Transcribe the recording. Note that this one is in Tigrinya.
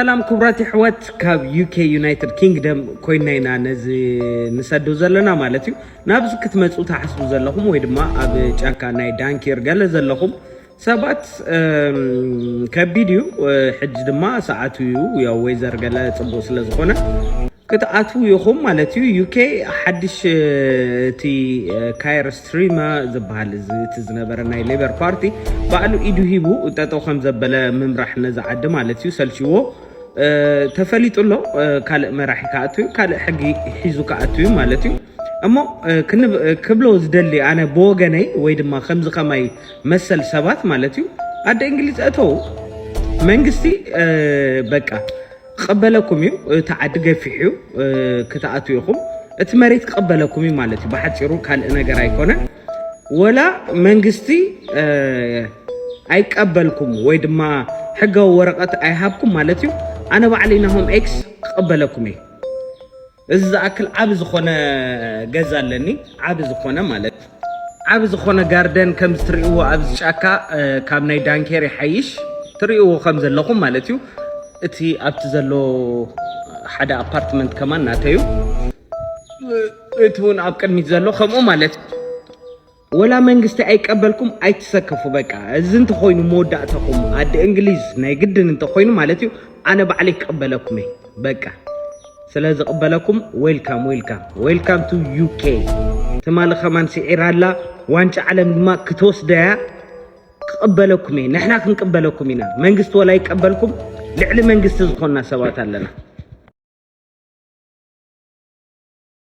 ሰላም ክቡራት ይሕወት፣ ካብ ዩኬ ዩናይትድ ኪንግደም ኮይና ኢና ነዚ ንሰዱ ዘለና ማለት እዩ። ናብዚ ክትመፁ ትሓስቡ ዘለኹም ወይ ድማ ኣብ ጫካ ናይ ዳንኪር ገለ ዘለኹም ሰባት፣ ከቢድ እዩ። ሕጂ ድማ ሰዓቱ እዩ፣ ያው ወይዘር ገለ ፅቡቅ ስለዝኾነ ክትኣትዉ ኢኹም ማለት እዩ። ዩኬ ሓድሽ እቲ ካየር ስትሪመ ዝበሃል እዚ እቲ ዝነበረ ናይ ሌበር ፓርቲ ባዕሉ ኢዱ ሂቡ ጠጠው ከም ዘበለ ምምራሕ ነዚ ዓዲ ማለት እዩ ሰልችዎ ተፈሊጡ ኣሎ። ካልእ መራሒ ክኣቱ እዩ፣ ካልእ ሕጊ ሒዙ ክኣቱ እዩ ማለት እዩ። እሞ ክብሎ ዝደሊ ኣነ ብወገነይ ወይ ድማ ከምዚ ከማይ መሰል ሰባት ማለት እዩ፣ ኣደ እንግሊዝ እተው መንግስቲ በቃ ክቕበለኩም እዩ። እቲ ዓዲ ገፊሕ እዩ፣ ክትኣትዉ ኢኹም። እቲ መሬት ክቕበለኩም እዩ ማለት እዩ። ብሓፂሩ ካልእ ነገር ኣይኮነን። ወላ መንግስቲ ኣይቀበልኩም ወይ ድማ ሕጋዊ ወረቐት ኣይሃብኩም ማለት እዩ። ኣነ ባዕለይ ናሆም ኤክስ ክቕበለኩም እየ። እዚ ዝኣክል ዓቢ ዝኾነ ገዛ ኣለኒ፣ ዓቢ ዝኾነ ማለት ዓቢ ዝኾነ ጋርደን ከም እትርእይዎ ኣብዚ ጫካ ካብ ናይ ዳንኬር ይሓይሽ። ትርእይዎ ከም ዘለኹም ማለት እዩ። እቲ ኣብቲ ዘሎ ሓደ ኣፓርትመንት ከማን ናተዩ፣ እቲ እውን ኣብ ቅድሚት ዘሎ ከምኡ ማለት እዩ። ወላ መንግስቲ ኣይቀበልኩም ኣይትሰከፉ። በቃ እዚ እንተኾይኑ መወዳእተኹም ኣዲ እንግሊዝ ናይ ግድን እንተኾይኑ ማለት እዩ፣ ኣነ ባዕለይ ክቕበለኩም እየ። በቃ ስለ ዝቕበለኩም ዌልካም ዌልካም ዌልካም ቱ ዩኬ። ትማሊ ከማን ስዒራ ኣላ፣ ዋንጫ ዓለም ድማ ክትወስደያ። ክቕበለኩም እየ፣ ንሕና ክንቅበለኩም ኢና። መንግስቲ ወላ ይቀበልኩም፣ ልዕሊ መንግስቲ ዝኾንና ሰባት ኣለና።